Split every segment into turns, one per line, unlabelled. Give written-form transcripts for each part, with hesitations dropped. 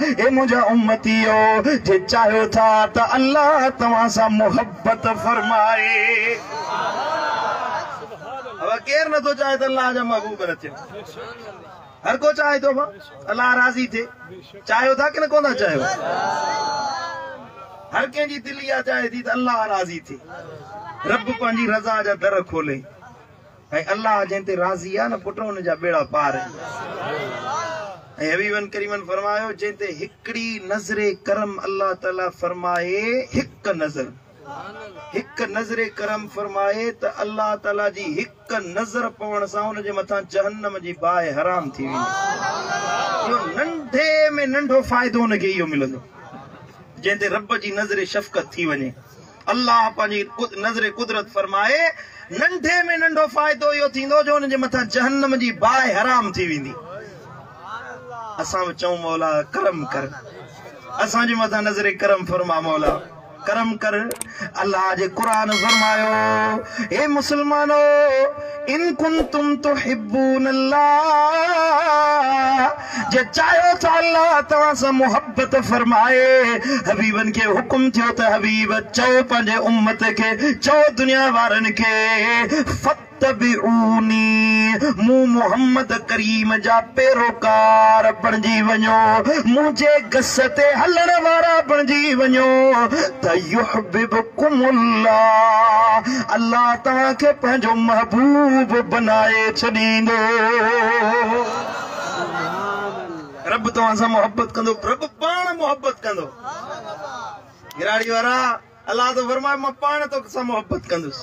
اي منهنجا امتيو! جي چاهيو ٿا ته الله توهان سان محبت فرمائي. ابا ڪير نٿو چاهي ته الله جا محبوب نه ٿيون؟ هر ڪو چاهي ٿو ابا الله راضي ٿئي. چاهيو ٿا ڪي نه ڪونه ٿا چاهيو؟ هر ڪنهن جي دل اها چاهي ٿي ته الله راضي ٿئي. رب پنهنجي رضا جا در کولي. ۽ الله جنهن تي راضي آهي نه پٽ ان جا ٻيڙا پار آهن. ۽ حبيبن ڪريمن فرمايو جنهن تي هڪڙي نظر ڪرم الله تعالي فرمائي هڪ نظر هڪ نظر ڪرم فرمائي ته الله تعالي جي هڪ نظر پوڻ سان ان جي مٿان جهنم جي باهه حرام ٿي ويندي. اهو ننڍي ۾ ننڍو فائدو ان کي اهو ملندو جنهن تي رب جي نظر شفقت ٿي وڃي. الله پنهنجي نظر قدرت فرمائي، ننڍي ۾ ننڍو فائدو اهو ٿيندو جو ان جي مٿان جهنم جي باهه حرام ٿي ويندي. اسان به چئون مولا ڪرم ڪر، اسان جي مٿان نظر ڪرم فرما مولا ڪرم ڪر. الله جي قرآن فرمايو، اي مسلمانو! ان ڪنتم تحبون الله جي چاهيو ٿا الله توهان سان محبت فرمائي، حبيبن کي حڪم ٿيو ته حبيب چئو پنهنجي امت کي، چئو دنيا وارن کي، فاتبعوني مون محمد ڪريم جا پيروڪار بڻجي وڃو، منهنجي گس تي هلڻ وارا بڻجي وڃو ته يحببڪم الله الله توهان کي پنهنجو محبوب بنائي ڇڏيندو. رب توهان سان محبت ڪندو، رب پاڻ محبت ڪندو. گراڙي وارا الله ٿو فرمائي مان پاڻ تو سان محبت ڪندس.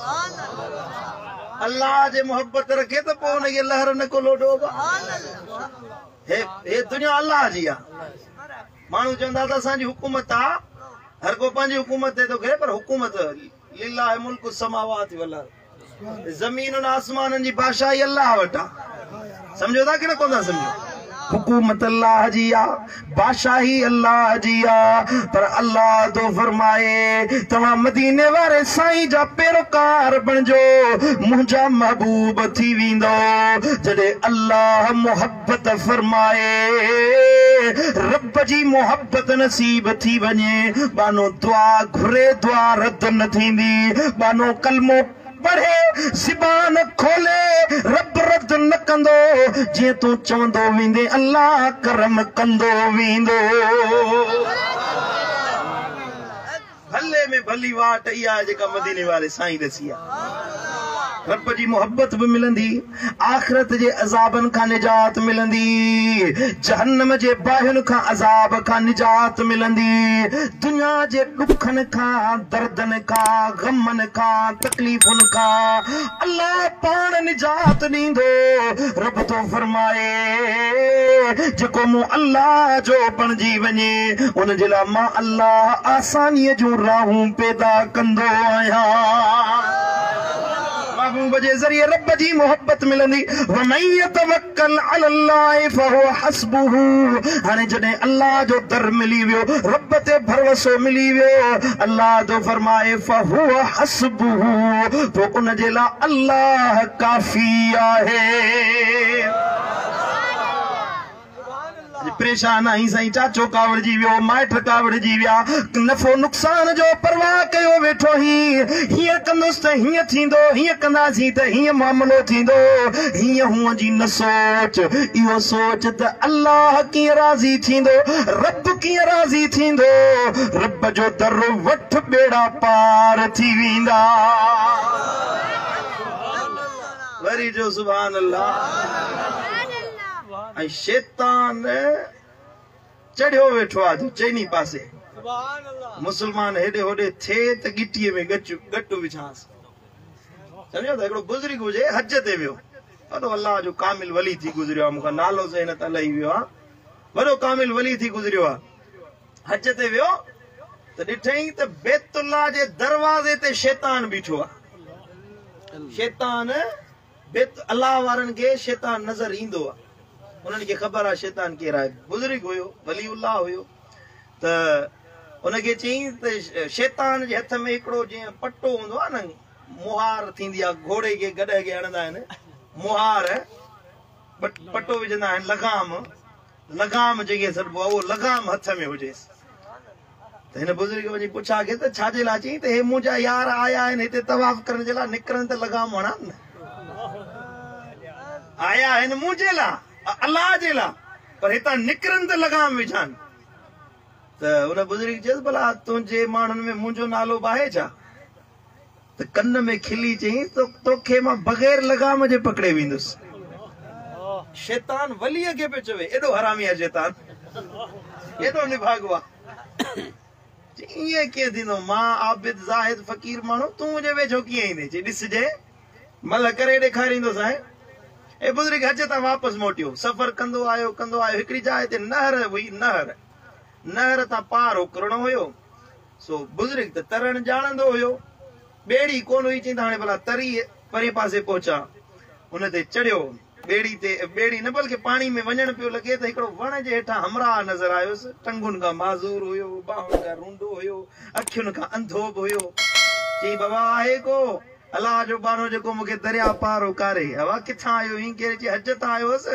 الله جي محبت رکي ته پوء ان کي لهر نه ڪو لوڏو به. هي هي دنيا الله جي آ. ماڻهو چوندا ته اسان جي حڪومت آ، هر ڪو پنهنجي حڪومت تي ٿو ڪري پر حڪومت لله ملڪ السماوات والارض زمينن آسمانن جي بادشاهي الله وٽ آ. سمجهو ٿا ڪي نه ڪونه ٿا سمجهو؟ حڪومت الله جي آ، بادشاهي الله جي آ، پر الله ٿو فرمائي توهان مديني واري سائين جا پيروڪار بڻجو، منهنجا محبوب ٿي ويندؤ. جڏهن الله محبت فرمائي، رب جي محبت نصيب ٿي وڃي، ٻانهو دعا گهري دعا رد نه ٿيندي، ٻانهو ڪلمو پڙهي زبان کولي رب رد نه ڪندو، جيئن تون چوندو ويندين الله ڪرم ڪندو ويندو. ڀلي ۾ ڀلي واٽ اها آهي جيڪا مديني واري سائين ڏسي آهي. رب جي محبت به ملندي، آخرت جي عذابن کان نجات ملندي، جهنم جي باهين کان عذاب کان نجات ملندي، دنيا جي ڏکن کان، دردن کان، غمن کان، تڪليفن کان الله پاڻ نجات ڏيندو. رب ٿو فرمائي، جيڪو مون الله جو بڻجي وڃي، ان جي لاء مان الله آسانيء جون راهون پيدا ڪندو آهيان. محبوب جي ذريعي رب جي محبت ملندي. ومن يتوڪل علي الله فهو حسبه هاڻي جڏهن الله جو در ملي ويو، رب تي ڀروسو ملي ويو، الله ٿو فرمائي فهو حسبه پوء ان جي لاء الله ڪافي آهي. اڄ پريشان آهين سائين چاچو ڪاوڙجي ويو مائٽ ڪاوڙجي ويا نفعو نقصان جو پرواهه ڪيو ويٺو آهين هيئن ڪندس ته هيئن ٿيندو هيئن ڪنداسين ته هيئن معاملو ٿيندو هيئن هونئن جي نه سوچ اهو سوچ ته الله ڪيئن راضي ٿيندو رب ڪيئن راضي ٿيندو رب جو در وٺ ٻيڙا پار ٿي ويندا وري جو سبحان الله ۽ شيطان چڙهيو ويٺو آ جو چئني پاسي مسلمان هيڏي هوڏي ٿئي ته ڳٽيء ۾ ڳچ ڳٽ وجهانس سمجهو ته هڪڙو بزرگ هجي حج تي ويو وڏو الله جو ڪامل ولي ٿي گذريو آ مونکان نالو ذهن تان لهي ويو آ وڏو ڪامل ولي ٿي گذريو آ حج تي ويو ته ڏٺائين ته بيت الله جي دروازي تي شيطان بيٺو آ شيطان بيت الله وارن کي شيطان نظر ايندو آ انهن کي خبر آ شيطان ڪير آهي بزرگ هيو ولي الله هيو ته ان کي چيائين ته شيطان جي هٿ ۾ هڪڙو جيئن پٽو هوندو آ نه مهار ٿيندي آ گهوڙي کي گڏهه کي هڻندا آهن مهار پٽو وجهندا آهن لغام. لغام جنهن کي سڏبو آهي اهو لغام هٿ ۾ هجيس. ته هن بزرگ وڃي پڇا ڪئي ته ڇا جي لاء؟ چيائين ته هي منهنجا يار آيا آهن هتي طواف ڪرڻ جي لاء، نڪرن ته لغام هڻان نه. آيا آهن منهنجي لاء، الله جي لاء، پر هتان نڪرن ته لغام وجهان. ته ان بزرگ چيس ڀلا تنهنجي ماڻهن ۾ منهنجو نالو به آهي ڇا؟ ته ڪن ۾ کلي چيائينس ته توکي مان بغير لغام جي پڪڙي ويندس. شيطان وليء کي پيو چوي، ايڏو حرامي آهي شيطان، ايڏو نڀاڳو آهي. چي ائين ڪيئن ٿيندو، مان عابد زاهد فقير ماڻهو، تون منهنجي ويجهو ڪيئن ايندين؟ چي ڏسجي، ملهه ڪري ڏيکاريندوسانء. اي بزرگ حج تان واپس موٽيو، سفر ڪندو آيو، ڪندو آيو، هڪڙي جاء تي نهر هئي، نهر، نهر تان پار اڪرڻو هيو. سو بزرگ ته ترڻ ڄاڻندو هيو. ٻيڙي ڪونه هئي، چيائين ته هاڻي ڀلا تري پرئين پاسي پهچان. ان تي چڙهيو. ٻيڙي تي، ٻيڙي نه بلڪه پاڻي ۾ وڃڻ پيو لڳي ته هڪڙو وڻ جي هيٺان همراهه نظر آيس. ٽنگن کان معذور هيو، ٻانهن کان رونڊو هيو، اکين کان انڌو به هيو. چيائين بابا آهي ڪو الله جو ٻانهو جيڪو مون کي درياء پار اڪاري. ابا ڪٿان آيو هئين؟ ڪير؟ چي حج تان آيو هوس.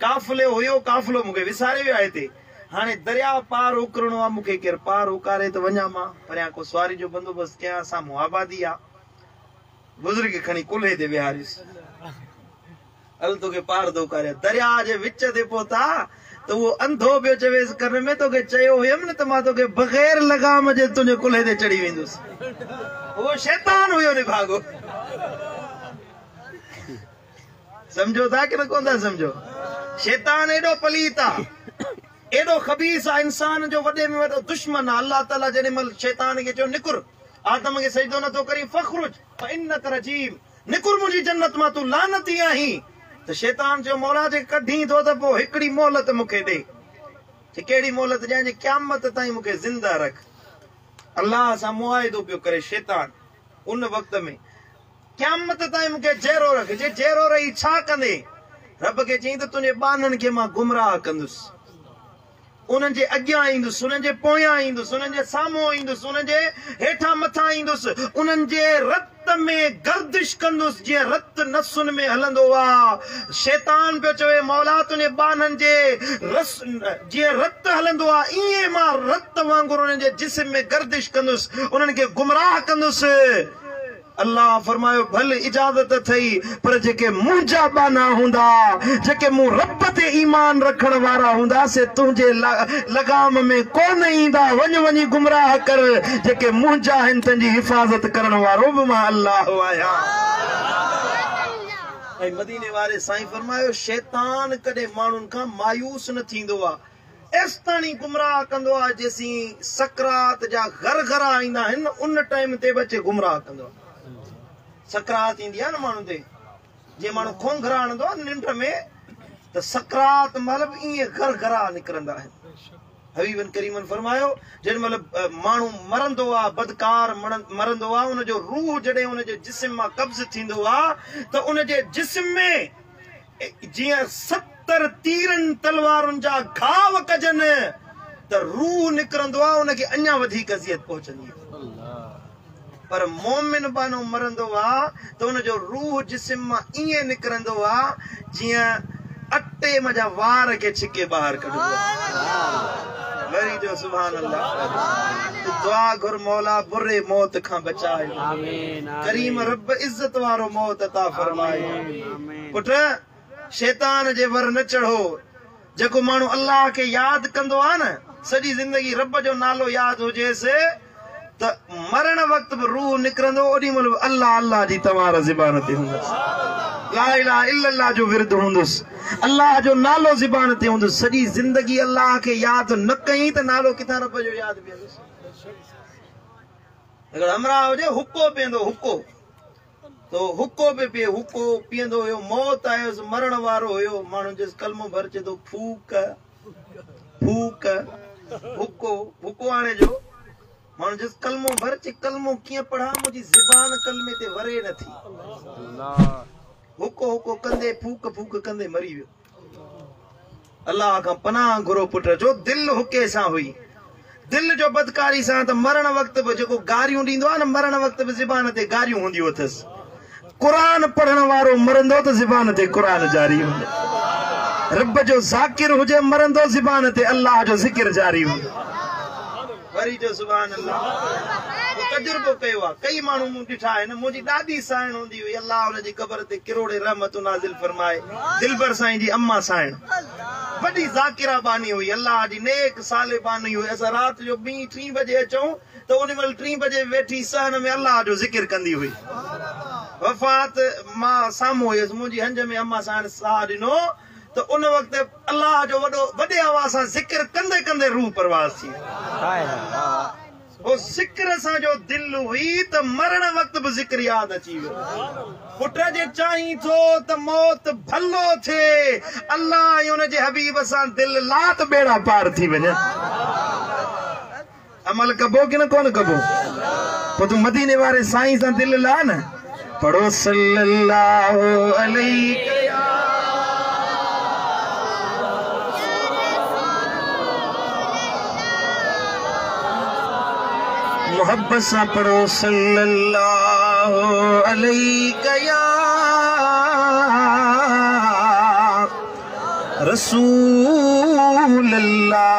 قافلو هيو، قافلو مون کي وساري ويو آهي هتي. هاڻي درياء پار اڪرڻو آ، مون کي ڪير پار اڪاري ته وڃان مان، پريان ڪو سواري جو بندوبست ڪيان، سامهون آبادي آ. بزرگ کڻي ڪلهي تي ويهاريس، هل توکي پار ٿو اڪاريان. درياء جي وچ تي پهتا ته اهو انڌو پيو چويس ڪن ۾، توکي چيو هيم نه ته مان توکي بغير لغام جي تنهنجي ڪلهي تي چڙهي ويندس. اهو شيطان هيو نڀاڳو. سمجهو ٿا ڪي نه ڪونه ٿا سمجهو؟ شيطان ايڏو پليت آ، ايڏو خبيث آ، انسان جو وڏي ۾ وڏو دشمن آ. الله تعاليٰ جيڏي مهل شيطان کي چيو نڪر، آدم کي سجدو نٿو ڪرين، فاخرج فانڪ رجيم، نڪر منهنجي جنت مان تون لعنتي آهين، ته شيطان چيو مولا جي ڪڍين ٿو ته پوء هڪڙي مهلت مون کي ڏي. چي ڪهڙي مهلت ڏيان؟ چي قيامت تائين مون کي زنده رک. الله سان معاهدو پيو ڪري شيطان ان وقت ۾. قيامت تائين مون کي جيئرو رک، جي جيئرو رهي ڇا ڪندين؟ رب کي چيائين ته تنهنجي ٻانهن کي مان گمراهه ڪندس، انهن جي اڳيان ايندس، انهن جي پويان ايندس، انهن جي سامهون ايندس، انهن جي هيٺان مٿان ايندس، انهن جي رت ۾ گردش ڪندس، جيئن رت نسن ۾ هلندو آ. شيطان پيو چوي، مولا تنهنجي ٻانهن جي رس جيئن رت هلندو آ، ائين مان رت وانگر انهن جي جسم ۾ گردش ڪندس، انهن کي گمراهه ڪندس. الله فرمايو، ڀل اجازت اٿئي، پر جيڪي منهنجا ٻانها هوندا، جيڪي مون رب تي ايمان رکڻ وارا هوندا، سي تنهنجي لغام ۾ ڪونه ايندا، وڃ وڃي گمراهه ڪر، جيڪي منهنجا آهن تن جي حفاظت ڪرڻ وارو به مان الله آهيان. ۽ مديني واري سائين فرمايو، شيطان ڪڏهن ماڻهن کان مايوس نه ٿيندو آهي، ايستاڻي گمراهه ڪندو آهي جيسين سڪرات جا غرغرا ايندا آهن ان ٽائيم تي به اچي گمراهه ڪندو آهي. سڪرات ايندي آهي نه ماڻهن تي جيئن ماڻهو کونگهرا هڻندو آهي ننڊ ۾ ته سڪرات مهل به ائين غرغرا نڪرندا آهن. حبيبن ڪريمن فرمايو جنهن مهل ماڻهو مرندو آهي بدڪار مرندو آهي ان جو روح جڏهن ان جي جسم مان قبض ٿيندو آهي ته ان جي جسم ۾ جيئن 70 تيرن تلوارن جا گهاء ڪجن ته روح نڪرندو آهي ان کي اڃا وڌيڪ اذيت پهچندي آهي پر مومن ٻانهو مرندو آهي ته ان جو روح جسم مان ائين نڪرندو آهي جيئن اٽي منجهان وار کي ڇڪي ٻاهر ڪڍبو آهي. وري چئو سبحان الله. ته دعا گهر مولا بري موت کان بچاء. ڪريم رب عزت وارو موت عطا فرماء. پٽ شيطان جي ور نه چڙهو. جيڪو ماڻهو الله کي ياد ڪندو آهي نه سڄي زندگي رب جو نالو ياد هجيس ته مرڻ وقت به روح نڪرندو اوڏي مهل به الله الله جي تنوار زبان تي هوندس. لا اله الا الله جو ورد هوندس. الله جو نالو زبان تي هوندس. سڄي زندگي الله کي ياد نه ڪيائين ته نالو ڪٿان رب جو ياد بيهندس. هڪڙو همراهه هجي حقو پيئندو حقو. تو حقو پيو پيئي، حقو پيئندو هيو، موت آيس، مرڻ وارو هيو، ماڻهن چيس ڪلمو ڀر، چئي ٿو ڦوڪ، ڦوڪ، حقو، حقو آڻي جو، ماڻهن چيس ڪلمو ڀر، چئي ڪلمو ڪيئن پڙهان، منهنجي زبان ڪلمي تي وري نه ٿي. حقو حقو ڪندي، ڦوڪ ڦوڪ ڪندي مري ويو. الله کان پناهه گهرو پٽ جو دل حقي سان هئي دل جو بدڪاري سان ته مرڻ وقت به جيڪو گاريون ڏيندو آهي نه مرڻ وقت به زبان تي گاريون هونديون اٿس قرآن پڙهڻ وارو مرندو ته زبان تي قرآن جاري هوندو. رب جو ذاڪر هجي مرندو زبان تي الله جو ذڪر جاري هوندو. وري چئو سبحان الله. مون تجربو ڪيو آ ڪئي ماڻهو مون ڏٺا آهن منهنجي ڏاڏي سائڻ هوندي هئي الله ان جي قبر تي ڪروڙين رحمتون نازل فرمائي دلبر سائين جي اما سائڻ وڏي ذاڪره ٻانهي هئي الله جي نيڪ صالح ٻانهي هئي اسان رات جو ٻين ٽين بجي اچون ته ان مهل ٽين بجي ويٺي صحن ۾ الله جو ذڪر ڪندي هئي. وفات مان سامهون هيس، منهنجي هنج ۾ اما سائڻ ساهه ڏنو ته ان وقت الله جو وڏو وڏي آواز سان ذڪر ڪندي ڪندي روح پرواز ٿي ويو. هو ذڪر سان جو دل هئي ته مرڻ وقت به ذڪر ياد اچي ويو. پٽ جي چاهين ٿو ته موت ڀلو ٿئي، الله ۽ ان جي حبيب سان دل لا ته ٻيڙا پار ٿي وڃن. عمل ڪبو ڪي نه ڪونه ڪبو؟ پوء تون مديني واري سائين سان دل لا نه پڙهو صلي الله عليڪ يا محبت سان پڙهو صلي الله عليڪ يا رسول الله.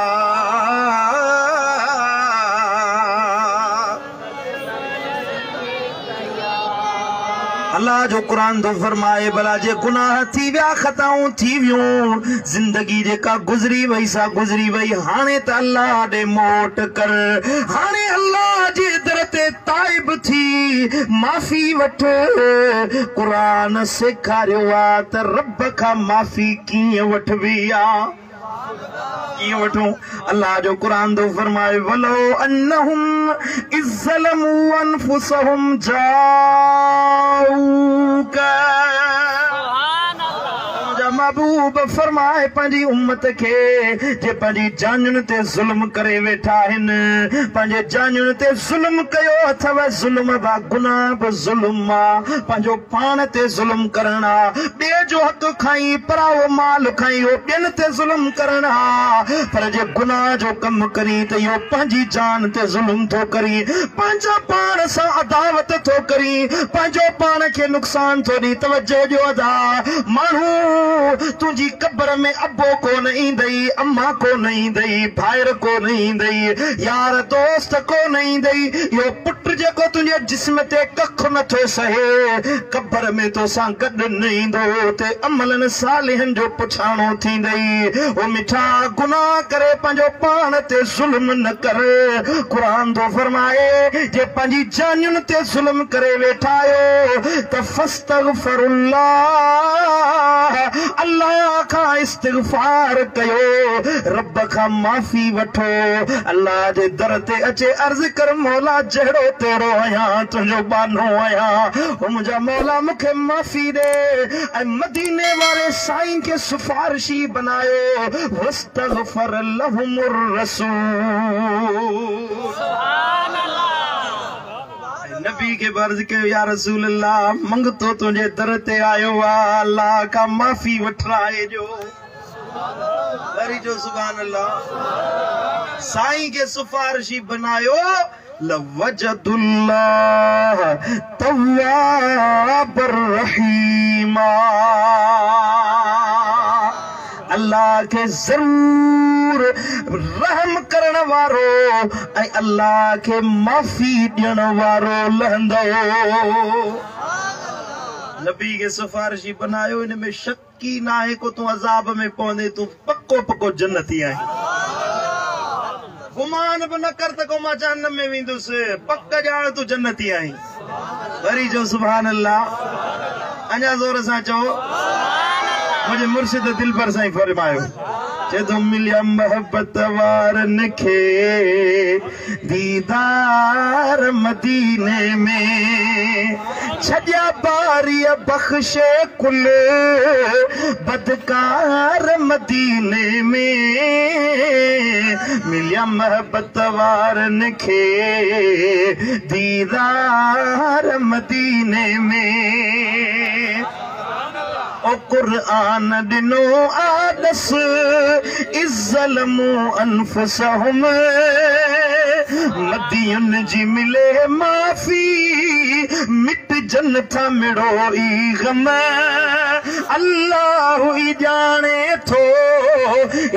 الله جو قرآن ٿو فرمائي ڀلا جي گناهه ٿي ويا خطائون ٿي ويون زندگي جيڪا گذري وئي سا گذري وئي هاڻي ته الله ڏي موٽ ڪر هاڻي الله جي در تي تائب ٿي معافي وٺ قرآن سيکاريو آ ته رب کان معافي ڪيئن وٺبي آ؟ ڪيئن وٺون؟ الله جو قرآن ٿو فرمائي ولو انهم اذ ظلموا انفسهم جاءوڪ منهنجا محبوب فرماء پنهنجي امت کي جي پنهنجي جانين تي ظلم ڪري ويٺا آهن پنهنجي جانين تي ظلم ڪيو اٿو ظلم با گناهه به ظلم آ پنهنجو پاڻ تي ظلم ڪرڻ آ، ٻئي جو حق کائين، پرائو مال کائين اهو ٻين تي ظلم ڪرڻ آ، پر جي گناهه جو ڪم ڪرين ته اهو پنهنجي جان تي ظلم ٿو ڪرين، پنهنجو پاڻ سان عداوت ٿو ڪرين، پنهنجو پاڻ کي نقصان ٿو ڏين، توجه ڏيو ادا ماڻهو تنهنجي قبر ۾ ابو ڪونه ايندئي، امان ڪونه ايندئي، ڀائر ڪونه ايندئي، يار دوست ڪونه ايندئي، اهو پٽ جيڪو تنهنجي جسم تي ڪک نه ٿو سهي، قبر ۾ توسان گڏ نه ايندو، اتي عملن صالحن جو پڇاڻو ٿيندئي. او مٺا! گناهه ڪري پنهنجو پاڻ تي ظلم نه ڪر. قرآن ٿو فرمائي، جي پنهنجي جانين تي ظلم ڪري ويٺا آهيو ته فاستغفروا الله، الله کان استغفار ڪيو، رب کان معافي وٺو، الله جي در تي اچي عرض ڪر مولا جهڙو تهڙو آهيان تنهنجو ٻانهو آهيان او منهنجا مولا مون کي معافي ڏي ۽ مديني واري سائين کي سفارشي بنايو واستغفر لهم الرسول.
سبحان الله.
۽ نبي کي به عرض ڪيو يا رسول الله منگتو تنهنجي در تي آيو آ الله کان معافي وٺرائجو. وري چئو سبحان الله سائين کي سفارشي بنايو لوجدوا الله توابا رحيما الله کي ضرور رحم ڪرڻ وارو ۽ الله کي معافي ڏيڻ وارو لهندو. نبي کي سفارشي بنايو ان ۾ شڪ ئي ناهي ڪو تون عذاب ۾ پوندين تون پڪو پڪو جنتي آهين. گمان به نه ڪر ته ڪو مان جهنم ۾ ويندس پڪ ڄاڻ تون جنتي آهين. وري چئو سبحان الله اڃا زور سان چئو. منهنجي مرشد دلبر سائين فرمايو چئي ٿو مليا محبت وارن کي ديدار مديني ۾، ڇڏيا باريء بخشي ڪل بدڪار مديني ۾، مليا محبت وارن کي ديدار مديني ۾. او قرآن ڏنو آ ڏس اذ ظلموا انفسهم مدين جي ملي معافي مٽجن ٿا مڙو ئي غم الله ئي ڄاڻي ٿو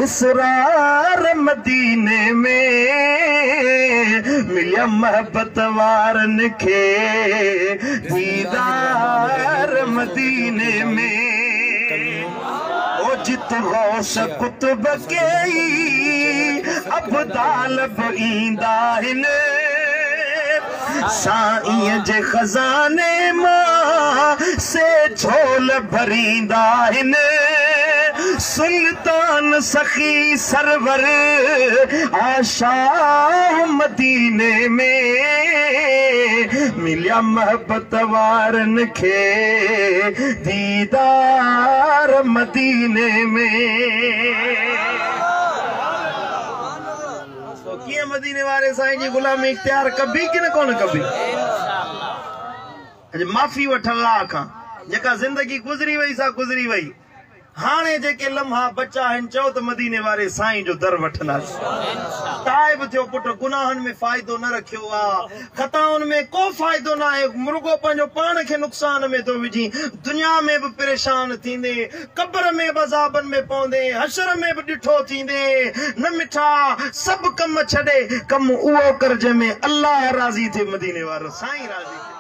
اسرار مديني ۾، مليا محبت وارن کي ديدار مديني ۾. او جت غوث قطب ڪيئي ابدال به ايندا آهن، سائينء جي خزاني مان سي جهول ڀريندا آهن. سلطان سخي سرور آ شاهه مديني ۾، مليا محبت وارن کي ديدار مديني ۾. سو ڪيئن مديني واري سائين جي غلامي اختيار ڪبي ڪي نه ڪونه ڪبي؟ اڄ معافي وٺ الله کان، جيڪا زندگي گذري وئي سا گذري وئي، هاڻي جيڪي لمحا بچا آهن چئو ته مديني واري سائين جو در وٺنداسين. تائب ٿيو پٽ، گناهن ۾ فائدو نه رکيو آ، خطائن ۾ ڪو فائدو ناهي، رڳو پنهنجو پاڻ کي نقصان ۾ ٿو وجهين، دنيا ۾ به پريشان ٿيندين، قبر ۾ به عذابن ۾ پوندين، حشر ۾ به ڏٺو ٿيندين، نه مٺا سڀ ڪم ڇڏي ڪم اهو ڪر جنهن ۾ الله راضي ٿئي، مديني وارو سائين راضي ٿئي.